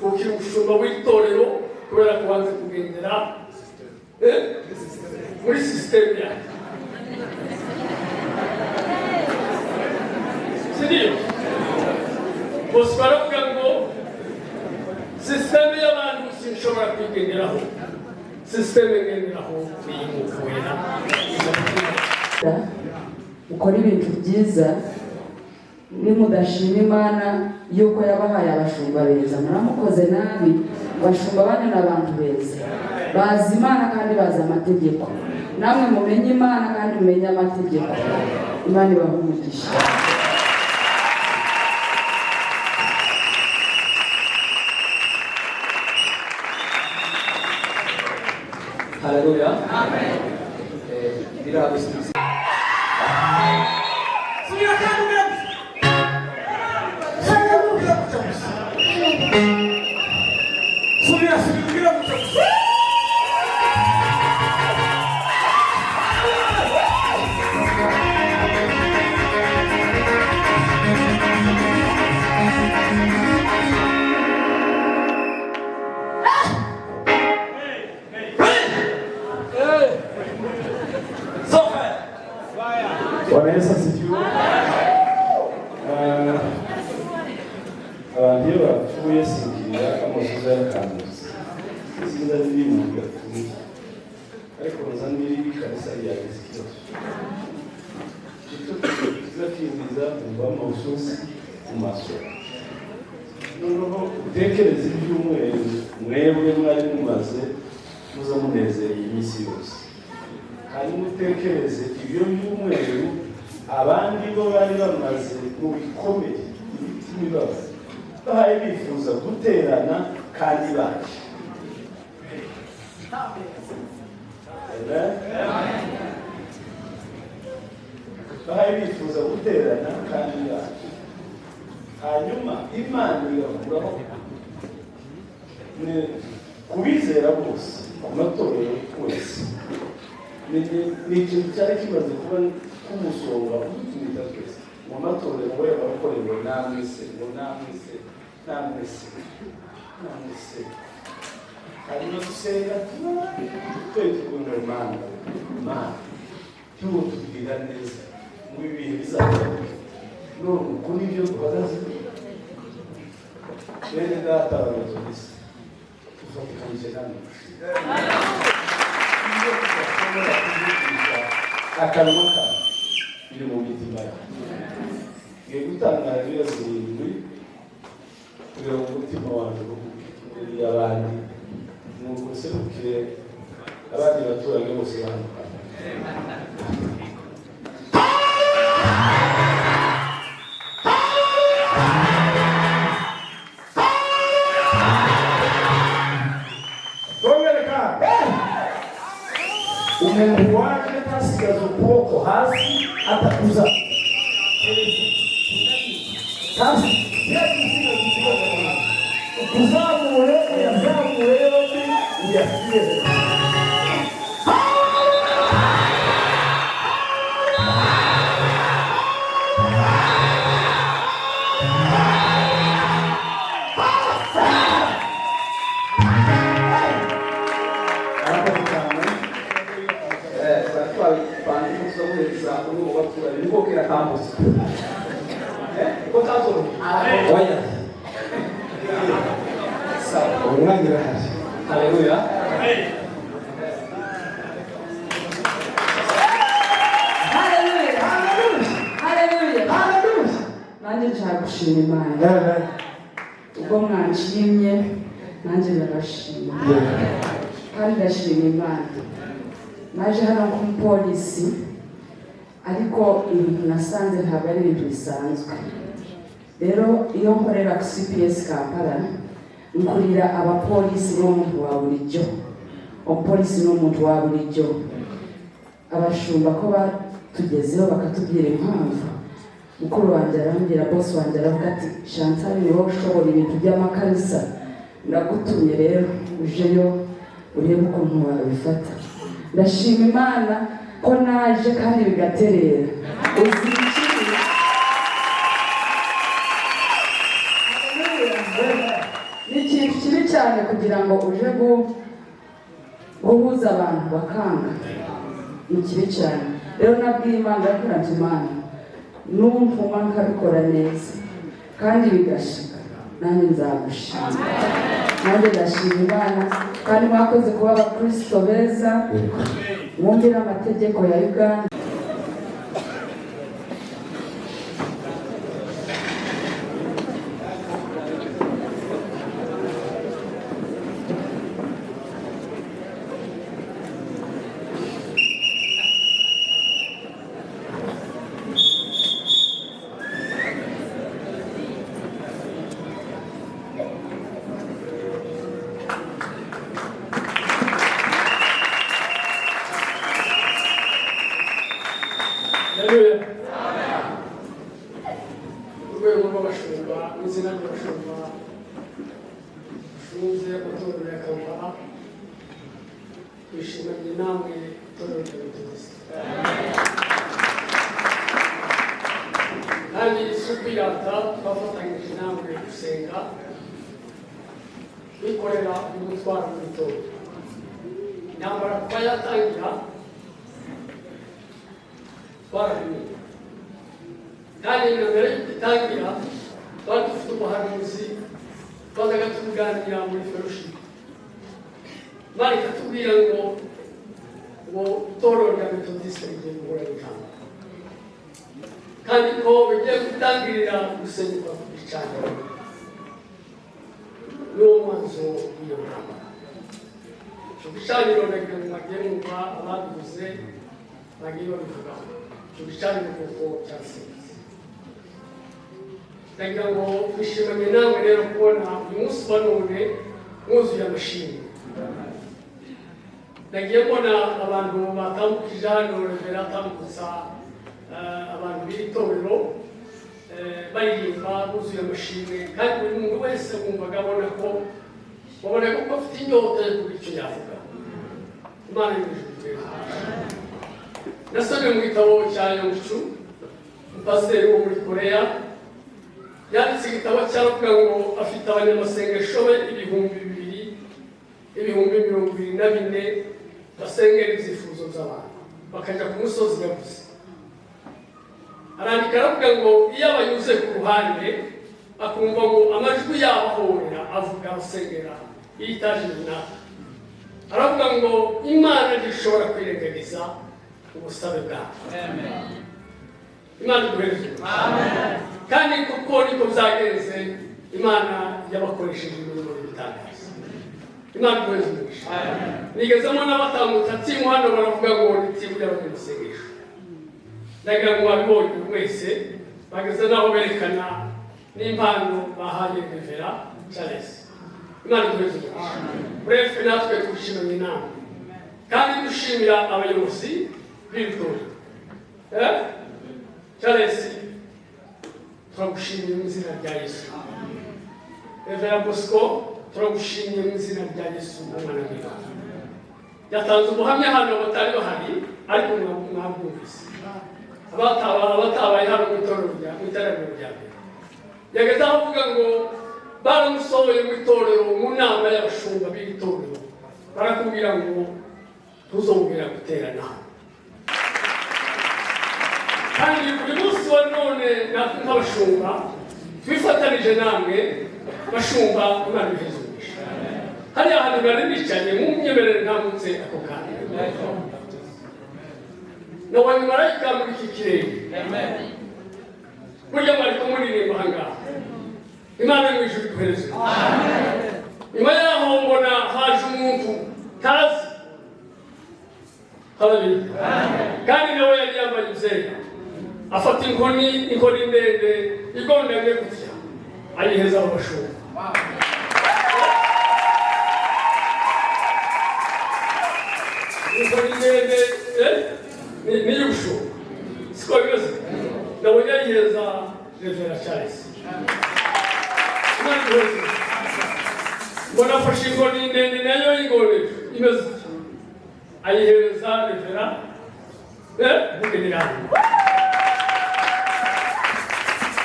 Ukiri umushumba w'itorero kubera ko wanze kugendera muri sisiteme yanjye, siniyo? Bose baravuga ngo sisiteme y'abantu sinshobora kwigenderaho, sisiteme ngenderaho ni iy'Umwuka Wera. Mukora ibintu byiza. Nimudashima Imana yuko yabahaye abashumba beza, muramukoze nabi. Abashumba banyu ni abantu beza, bazi Imana kandi bazi amategeko. Namwe mumenye Imana kandi mumenye amategeko. Imana ibahe umugisha. Haleluya. Biragusubiza. Subira kandi ubwira gusa. Subira ubwira gutya gusa. Subira, subira ubwira gutya gusa. Bwana Yesu asifiwe. Abantu iyo bapfuye singira amosozi yarakangutse, sinza n'iri umuntu yapfuye, ariko nza n'iri kanisa ryagize ikibazo. Icyo kiza kinziza umva amosozi mu maso. Noneho utekereze ibyumweru mwebwe mwari mumaze muza munezereye iminsi yose, hanyuma utekereze ibyo byumweru abandi bo bari bamaze mu bikomere, imitima ibabaye, bahaye bifuza guterana kandi baje. Amen. Bahaye bifuza guterana kandi baje, hanyuma Imana igakuraho ku bizera bose, ku matorero wese. Ni ikintu cyari kimaze kuba k'umusonga udutumita twese mu matorero, we abarokore, ngo namwe se, ngo namwe se, namwe se, namwe se. Hanyuma dusenga twe tuvuga ngo Mana, Mana, tubwira neza mu bihe bizaza. None uku nibyo duhagaze. Bene data abametodisite, dufatikanyije namwe gushima. Iyo tudashobora kuvugisha akanwa kacu, biri mu mitima yacu. Ngiye gutanga haleluya zirindwi kugira ngo umutima wanjye uruhuke imbere y'abandi, nuko nserukire abandi baturage bose hano. Twongere kandi. Umuntu waje ntasigaze ukuboko hasi atakuza hasi, ukuzamure, uyazamure yombi, uyashyire hejuru. Arakoze cyane. Twari twabipanze ko tuzamuhereza umwe mu baturanyi niko kera campus. Ko kazoroha. Oya. Sawa. Umwanya urahari. Haleluya. Haleluya, haleluya! Nanjye nshaka gushima Imana. Ubwo mwanshimye, nanjye ndabashima kandi ndashima Imana. Naje hano nk'umupolisi, ariko ibintu nasanze ntabwo ari ibintu bisanzwe. Rero iyo nkorera ku CPS Kampala, nkurira abapolisi n'umuntu wa bulijjo. Umupolisi ni umuntu wa bulijjo. Abashumba ko batugezeho bakatubwira impamvu, mukuru wanjye arambwira, boss wanjye aravuga ati: "Chantal, ni wowe ushobora ibintu by'amakanisa, ndagutumye rero ujeyo urebe ukuntu wabifata." Ndashima Imana ko naje kandi bigaterera. Uzi ikibi? Haleluya. Ni ikintu Ikintu kibi cyane kugira ngo uje guhuza abantu bakanga, ni kibi cyane. Rero nabwiye Imana, ndakora nti: "Imana, nuntuma nkabikora neza kandi bigashika, nanjye nzagushima." Nanjye ndashima Imana, kandi mwakoze kuba abakristo beza, mwumvira amategeko ya Uganda. Haleluya. Urwego rw'abashumba, n'izina ry'abashumba bashinze amatorero ya Kampala, twishimanye namwe, itorero rya Metodisite. Kandi si ukwirata, twafatanyije namwe gusenga, twikorera umutwaro mu itorero. Intambara kuba yatangira twarabimenye, kandi na mbere y'uko itangira twari dufite ubuhanuzi, twazaga tubuganira muri fellowship. Imana ikatubwira ngo itorero rya Metodisite rigiye guhura n'intambara, kandi ko bigiye gutangirira gusenyuka ku gicaniro. N'uwo mwanzuro w'iyo ntambara, icyo gicaniro, ndagira ngo mwagiye mwumva ababivuze, bagiye babivugaho. Icyo gicaniro kuko cyasenyutse, ndagira ngo twishimanye namwe rero kubona uyu munsi wa none mwuzuye amashimwe. Nagiye mbona abantu batambukije hano, revera atambutsa abantu b'iri torero baririmba buzuye amashimwe, kandi buri muntu wese wumvaga abona ko wabonaga ko afite inyota yo kugira icyo yavuga. Imana y'ijuru. Nasomye mu gitabo cya Yonggi Cho, umupasiteri wo muri Koreya, yanditse igitabo cyavuga ngo afite abanyamasengesho be 2000, 24000 basengera ibyifuzo by'abantu, bakajya ku musozi yavuze. Arandika aravuga ngo iyo abanyuze ku ruhande akumva ngo amajwi yabo ahorera avuga asengera yitaje runaka, aravuga ngo Imana ntishobora kwirengagiza ubusabe bwabo. Imana iguhereze. Kandi kuko niko byagenze, Imana yabakoresheje imirimo y'ibitangaza. Imana iguhereze umugisha. Nigezemo n'abatambutsa team hano, baravuga ngo ni team y'abanyamasengesho. Ndagira ngo wabibonye mwese, bageze n'aho berekana n'impano bahaye revera Charles. Imana iguhereze umugisha. Bref, natwe twishimanye inama kandi dushimira abayobozi b'iri torero. Charles, turagushimiye mu izina rya Yesu. Revera Bosco, turagushimiye mu izina rya Yesu, umwana w'Imana. Yatanze ubuhamya hano batari bahari, ariko mwabwumvise abatabaye hano mu itorero rya mu iteraniro rya mbere. Yageze aho avuga ngo baramusohoye mu itorero, mu nama y'abashumba b'iri torero, barakubwira ngo ntuzongera guterana hano. Kandi buri munsi wa none natwe nk'abashumba twifatanije namwe bashumba. Imana ibiheze umugisha. Hariya hantu nari nicaye, munyemerere ntambutse ako kanya, nabonye marayika muri iki kirere. Burya mwari kumuririmba aha ngaha. Imana mu ijuru iguhereze. Nyuma yaho mbona haje umuntu tazi. Haleluya. Kandi nawe yari yambaye ibyera, afata inkoni, inkoni ndende igondamye gutya, ayiheza abo bashumba. Inkoni ndende ni iy'ubushumba, siko bimeze? Nabonye ayiheza revera Charles. Imana iguhereze. Mbona afashe inkoni ndende nayo y'ingoni imeze itya, ayihereza revera Mugenirano.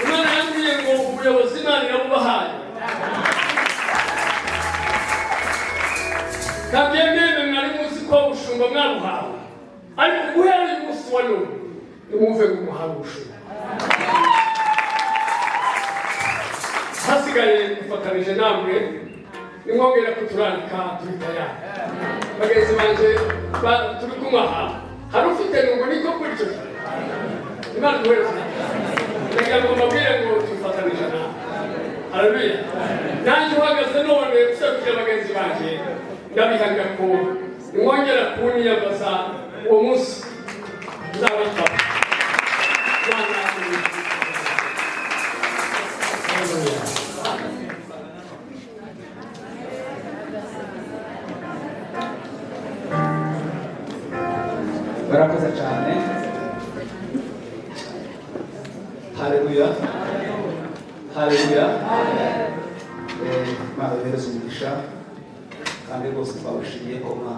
Imana yambwiye ngo ubuyobozi Imana irabubahaye. Kandi mwemwe mwari muzi ko ubushumba mwabuhawe, ariko guhera uyu munsi wa none nimwumve ngo muhawe ubushumba. Hasigaye dufatanije namwe, nimwongera kuturandika turi tayari. Bagenzi banje turi kumwe aha, hari ufite nungu niko kuri icyo gihe. Imana iguhereze. Ndagira ngo mbabwire ngo tufatanije nawe. Haleluya. Nanjye uhagaze none userukira bagenzi banjye, ndabihamya ko nimwongera kunyiyambaza uwo munsi nzabitaba. Imana imuhe. Haleluya. Barakoze cyane. Haleluya, haleluya. Imana yohereza umugisha, kandi rwose twabashimiye ko mwa